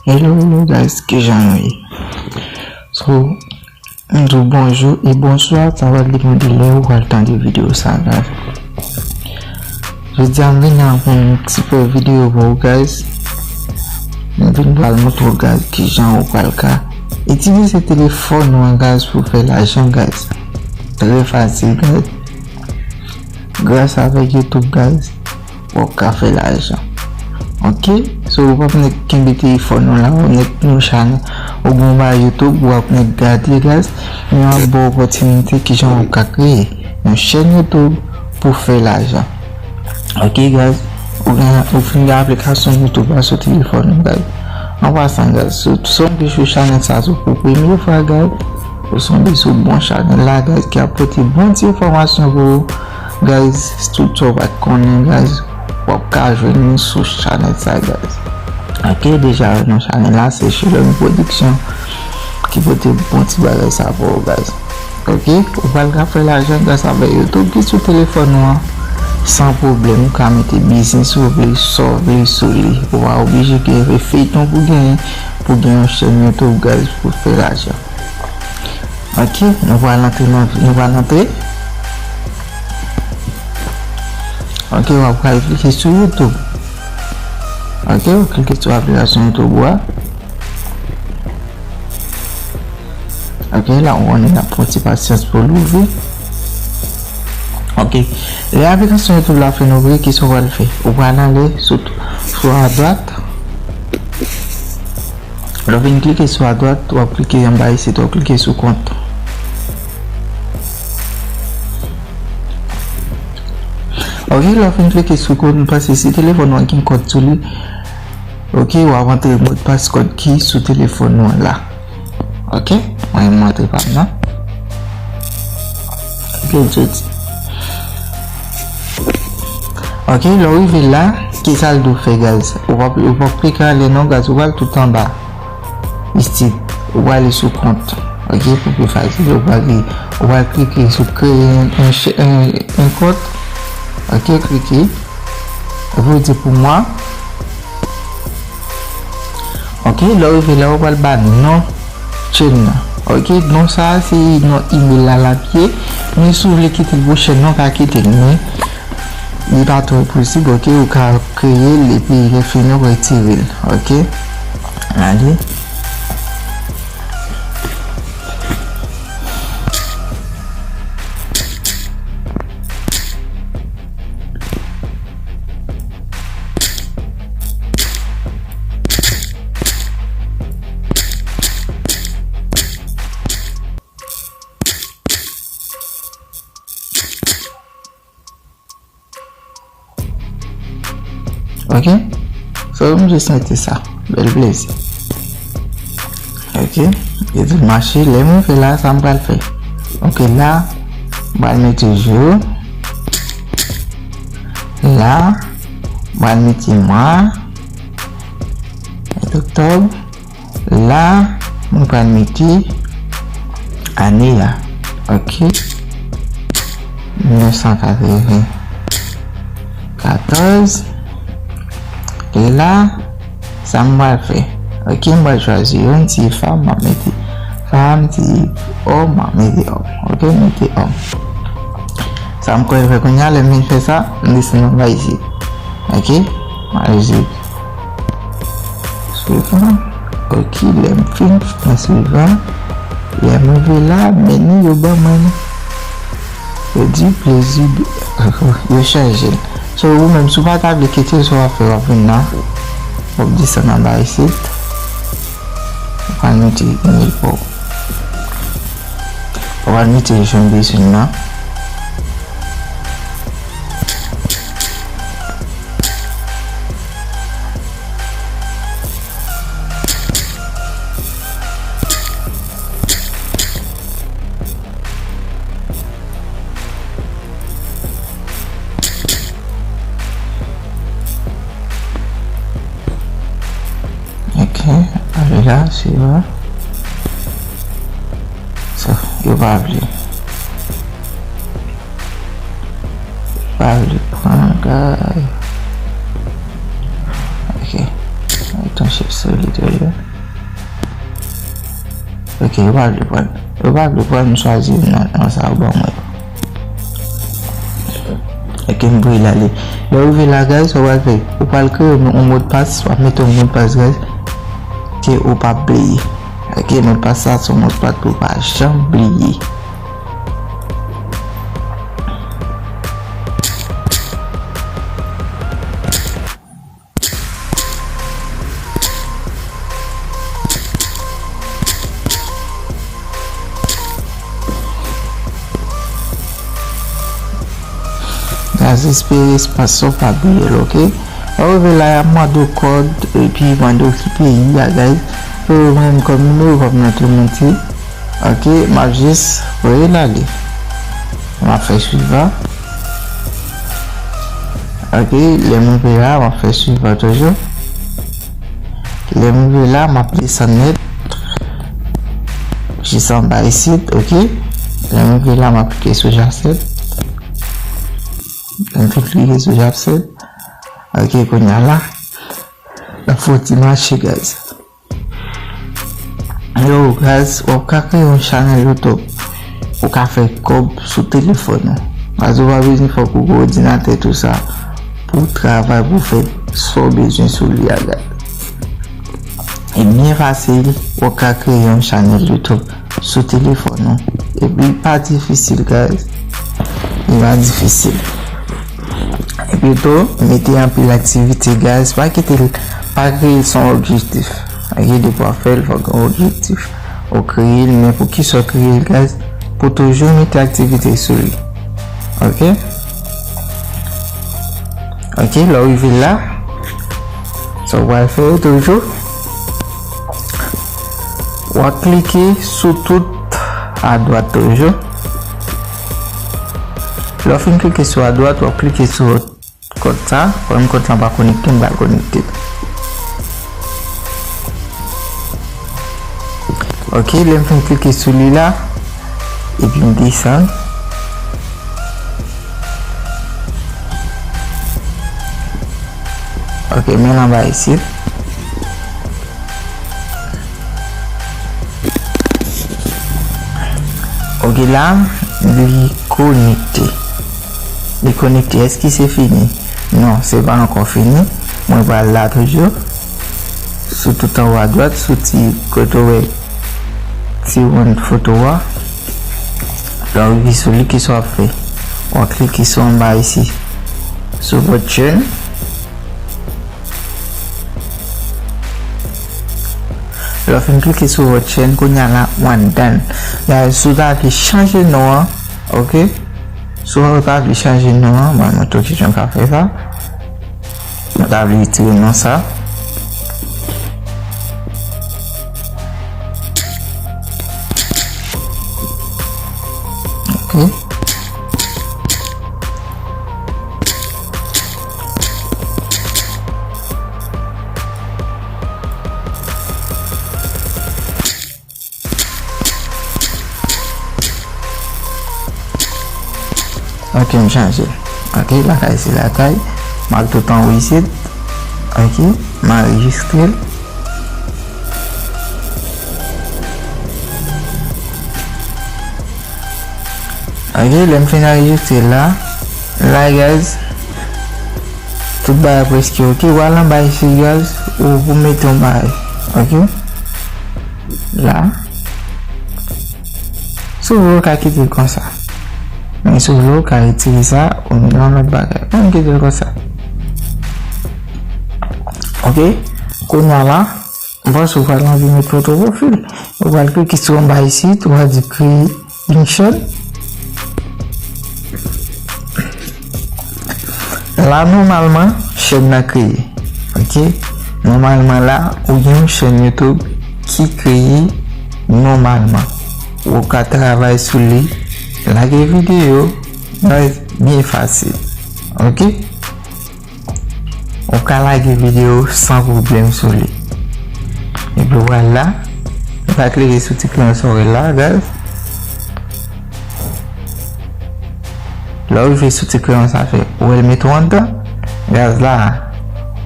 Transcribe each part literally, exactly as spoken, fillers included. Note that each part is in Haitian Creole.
Hello, hello guys, kijan nou ye? So, m di w bonjou e bonswa, sa va depann de lè ou pral tande videyo sa, guys. Jodi a m vin avèk yon ti pè videyo pou ou, guys. M vin pral montre w, guys, kijan ou pral ka itilize telefòn ou an, guys, pou fè lajan, guys. Trè fasil, guys. Gras avèk YouTube, guys, w ap ka fè lajan. Ok? So, w ap nèk kenbe telefòn ou la, w ap nèk nou chanèl, ou gen yon bagay YouTube, w ap nèk gade, guys. Men m ap ba w opòtinite kijan w ap ka kreye yon chèn YouTube pou fè lajan. Ok, guys? Ou gen, ou fin gen aplikasyon YouTube la sou telefòn ou, guys. An pasan, guys, si w tonbe sou chanèl sa sou pou premye fwa, guys, ou tonbe sou bon chanèl la, guys, ki ap pote bon ti enfòmasyon pou ou, guys. Tout sa w pa t konnen, guys, w ap ka jwenn li sou chanèl sa, guys. Ok, deja nan chanèl la, se Shelon Production ki pote bon ti bagay sa pou ou, guys. Ok, ou pral ka fè lajan gras avèk YouTube ki sou telefòn ou an, san pwoblèm. Ou ka mete biznis ou vle, sa w vle sou li. Ou pa oblije gen feyton pou genyen, pou gen yon chèn YouTube, guys, pou fè lajan. Ok, nou pral antre nan, nou pral antre. Ok, w ap pral klike sou YouTube. Ok, ou klike sou aplikasyon YouTube ou a. Ok, la ou konnen l ap pran ti pasyans pou l ouvri. Ok, lè aplikasyon YouTube la fin ouvri, kisa w pral fè? Ou pral ale sou, sou adwat. Lè w vin klike sou adwat, w ap klike anba isit, w ap klike sou kont. Ok, lè w fin klike sou kont, m panse si telefòn ou an gen kont sou li, ok, w ap antre modpas kòd ki sou telefòn ou an la. Ok, mwen m antre pa m nan. Ok, jodi. Ok, lè w rive la, kisa l di w fè, guys? Ou p ap, ou p ap klike anlè non, guys, ou pral tout anba. Isit, ou prale sou kont. Ok, pou pi fasil, ou prale, ou pral klike sou kreye yon, yon, yon kont. Ok, klike. Epi ou di pou mwen. Ok, lè w rive la, ou pral ba non chèn nan. Ok, non sa a se non email la l ap ye. Men si w vle kite l pou chèn nan, ou ka kite l, men li pa twò posib, ok, ou ka kreye l epi lè fini ou retire l, ok? Ale. Ok? So, m jis mete sa. Bèl plezi. Ok? Li di l mache. Lè m rive la, sa m pral fè? Ok, la, m pral mete jou. La, m pral mete mwa. Mete oktòb. La, mwen pral mete ane a. Ok. Mil nèf san katreven katòz. E la, sa m pral fè? Ok, m pral chwazi yon ti fanm, m ap mete fanm, ti òm, m ap mete òm. Ok, mete òm. Sa m kwè fè kounye a, lè m fin fè sa, m desann anba isit. Ok, m al isit. Swivan. Ok, lè m fin nan swivan, lè m rive la, meni yo ban mwen. Yo di plezi de, yo chanje l. So, ou menm, si w pa ta vle kite l, sa w ap fè, w ap vin nan, w ap desann anba isit. W ap mete imèl pa w. W ap mete jan w bezwen nan. Ok, ale la, swivan. Sa, yo pa vle. Pa vle pran kay. Ok. Mete yon chif. sou li toujou. Ok, yo pa vle pran. Yo pa vle pran, m chwazi nan, nan sa yo ban mwen. Ok, m voye l ale. Lè w rive la, guys, sa w pral fè? Ou pral kreye yon, yon modpas, w ap mete yon modpas, guys, ke ou p ap bliye. Ok, modpas sa, se yon modpas pou w pa janm bliye. Guys, espere espas sa w pa bliye l, ok? Lè w rive la, y ap mande w kòd, epi mande w ki peyi a, guys. Epi mwen menm kòm nimewo pa m nan Toronto, ok? M ap jis voye l ale. M ap fè swivan. Ok, lè m rive la, m ap fè swivan toujou. Lè m rive la, m ap desann nèt jis anba isit, ok. Lè m rive la, m ap klike sou J'accepte. Lè m fin klike sou J'accepte, ok, kounye a la, l ap fè yon ti mache, guys. Yo, guys, w ap ka kreye yon chanèl YouTube pou w ka fè kòb sou telefòn ou. Guys, ou pa bezwen fòk ou gen òdinatè, tou sa, pou w travay, pou w fè sa w bezwen sou li a, guys. E byen fasil, w ap ka kreye yon chanèl YouTube sou telefòn ou. Epi pa difisil, guys. Li pa difisil. Epi tou, mete anpil aktivite, guys. Pa kite l, pa kreye l san objektif. Ok, depi w ap fè l, fòk gen objektif. Ou kreye l, men pou kisa w kreye l, guys? Pou toujou mete aktivite sou li. Ok? Ok, lè w rive la, sa w pral fè toujou, w ap klike sou tout adwat toujou. Lè w fin klike sou adwat, w ap klike sou kòd sa. Kòm kòd sa pa konekte, m pral konekte. Ok, lè m fin klike sou li la, epi m desann. Ok, men l anba isit. Ok, la, li konekte. Li konekte. Èske se fini? Non, se pa ankò fini. Mwen pral la toujou. Sou tout anwo adwat, sou ti kote w wè ti wonn foto a. Lè w rive sou li, kisa w ap fè? W ap klike sou anba isi. Sou vòt chèn. Lè w fin klike sou vòt chèn, kounye a la, w anndan. Guys, si w ta vle chanje non an, ok? Si w ta vle chanje non an, mwen montre w kijan w ka fè sa. Mwen ta vle retire non sa. Ok. Ok, m chanje. Ok, lakay se lakay. M al tout anwo isit. Ok, m anrejistre l. Ok, lè m fin anrejistre la, la, guys, tout bagay prèske ok. W al anba isit, guys, ou pou mete yon bagay. Ok? La. Si w vle, w ka kite l konsa. Men si w vle, w ka retire sa, ou mete yon lòt bagay. Men m kite l konsa. Ok? Kounye a la, m panse w pral anvi met foto pwofil. Ou pral klike sou anba isit, ou pral di kreye yon chèn. La, nòmalman, chèn nan kreye. Ok? Nòmalman, la, ou gen yon chèn YouTube ki kreye nòmalman. Ou ka travay sou li, lage videyo, guys, byen fasil. Ok? Ou ka lage videyo san pwoblèm sou li. Epi w al la, ou ka klike sou ti kreyon sa w wè la, guys. Lè w rive sou ti kreyon sa fè, ou wè l mete w anndan, guys, la,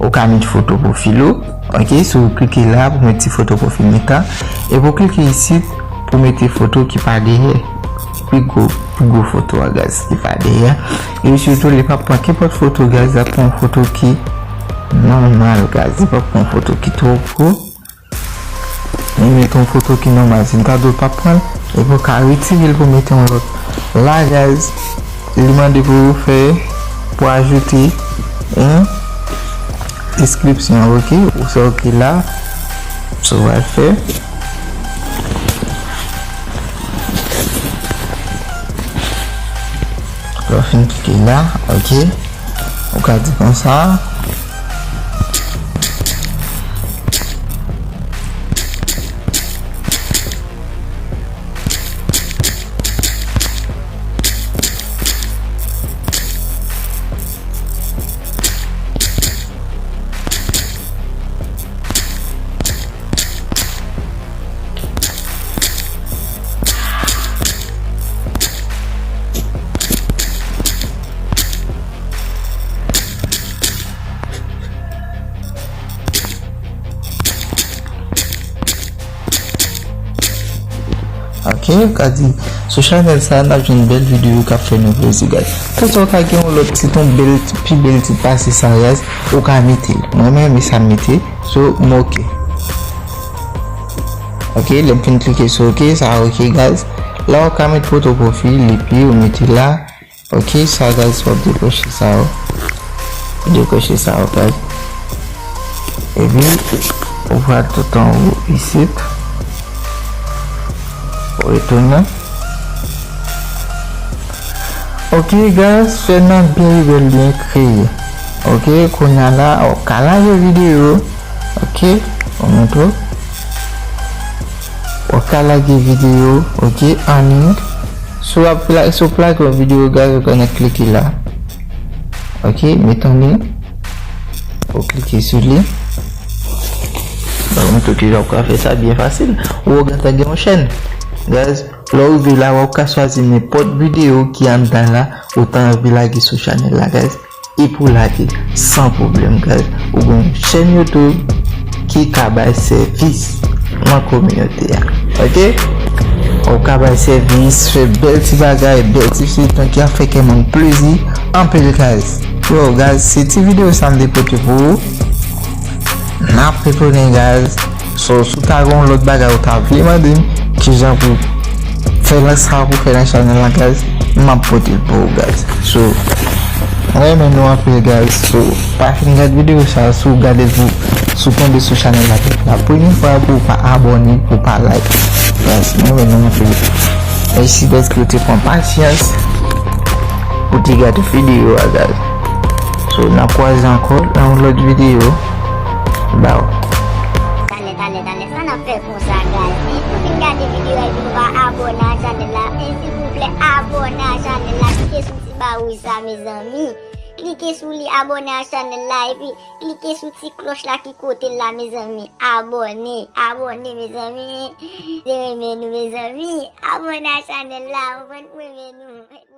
ou ka met foto pwofil ou. Ok, si w klike la pou mete ti foto pwofil Meta, epi w klike isit pou mete foto ki pa dèyè. Pi gwo, pi gwo foto a, guys, ki pa dèyè. E sitou, li p ap pran kenpòt foto, guys, l ap pran yon foto ki nòmal, guys. Li p ap pran yon foto ki twò gwo. Li mete yon foto ki nòmal. Si l ta di w p ap pran l, epi w ka retire l pou mete yon lòt. La, guys, li mande pou ou fè, pou ajoute yon deskripsyon, ok? Ou fè ok la. So, w al fè. Lè w fin klike la, ok? Ou ka di konsa. Ok, ou ka di, sou chanèl sa, n ap jwenn bèl videyo k ap fè nou plezi, guys. Konsa, ou ka gen yon lòt tit, yon bèl, pi bèl tit pase sa, guys, ou ka mete l. Mwen, mwen renmen sa m mete, so, m ok. Ok, lè m fin klike sou ok, sa ok, guys. La, ou ka mete foto pwofil, epi ou mete la. Ok, sa, guys, w ap dekwoche sa, w. Dekwoche sa, w, guys. Epi, ou pral tout anwo isit. Ou retounen. Ok, guys, fè nan byen bèl byen kreye. Ok, kounye a la, w ka lage videyo. Ok, w montre w. W ka lage videyo, ok, annik. Si w ap la-, si w ap lage yon videyo, guys, ou konnen klike la. Ok, met yon lyen. Ou klike sou li. Bon, mwen tou ki jan w ka fè sa byen fasil. Ou gentan gen yon chèn. Guys, lè w rive la, w ap ka chwazi nenpòt videyo ki anndan la, ou ta anvi lage sou chanèl la, guys. Epi w lage san pwoblèm, guys. Ou gen yon chèn YouTube ki ka bay sèvis nan kominote a. Ok? Ou ka bay sèvis, fè bèl ti bagay, bèl ti feyton ki ap fè kè moun plezi anpil, guys. Yo, guys, se ti videyo sa m te pote pou ou. N ap retounen, guys. So, si w ta gen yon lòt bagay ou ta vle mande m, kijan pou fè nan sa pou fè nan chanèl la, guys, m ap pote l pou ou, guys. So, mwen renmen nou anpil, guys. So, pa fin gade videyo sa, si w gade l pou, si w tonbe sou chanèl la pou la premyè fwa, pou w pa abòne, pou w pa like. Guys, mwen renmen nou anpil. Mèsi dèske w te pran pasyans pou te gade videyo a, guys. So, n ap kwaze ankò nan yon lòt videyo. Baw. Talè, talè, talè, sa n ap fè konsa, guys? Wi, nou fin gade videyo a, epi nou pa abòne a chanèl la. E silvouplè, abòne a chanèl la. Klike sou ti ba wouj sa, mezanmi. Klike sou li, abòne a chanèl la, epi klike sou ti klòch la ki kote l la, mezanmi. Abòne, abòne, mezanmi. Se renmen nou, mezanmi. Abòne a chanèl la, ou konprann, renmen nou.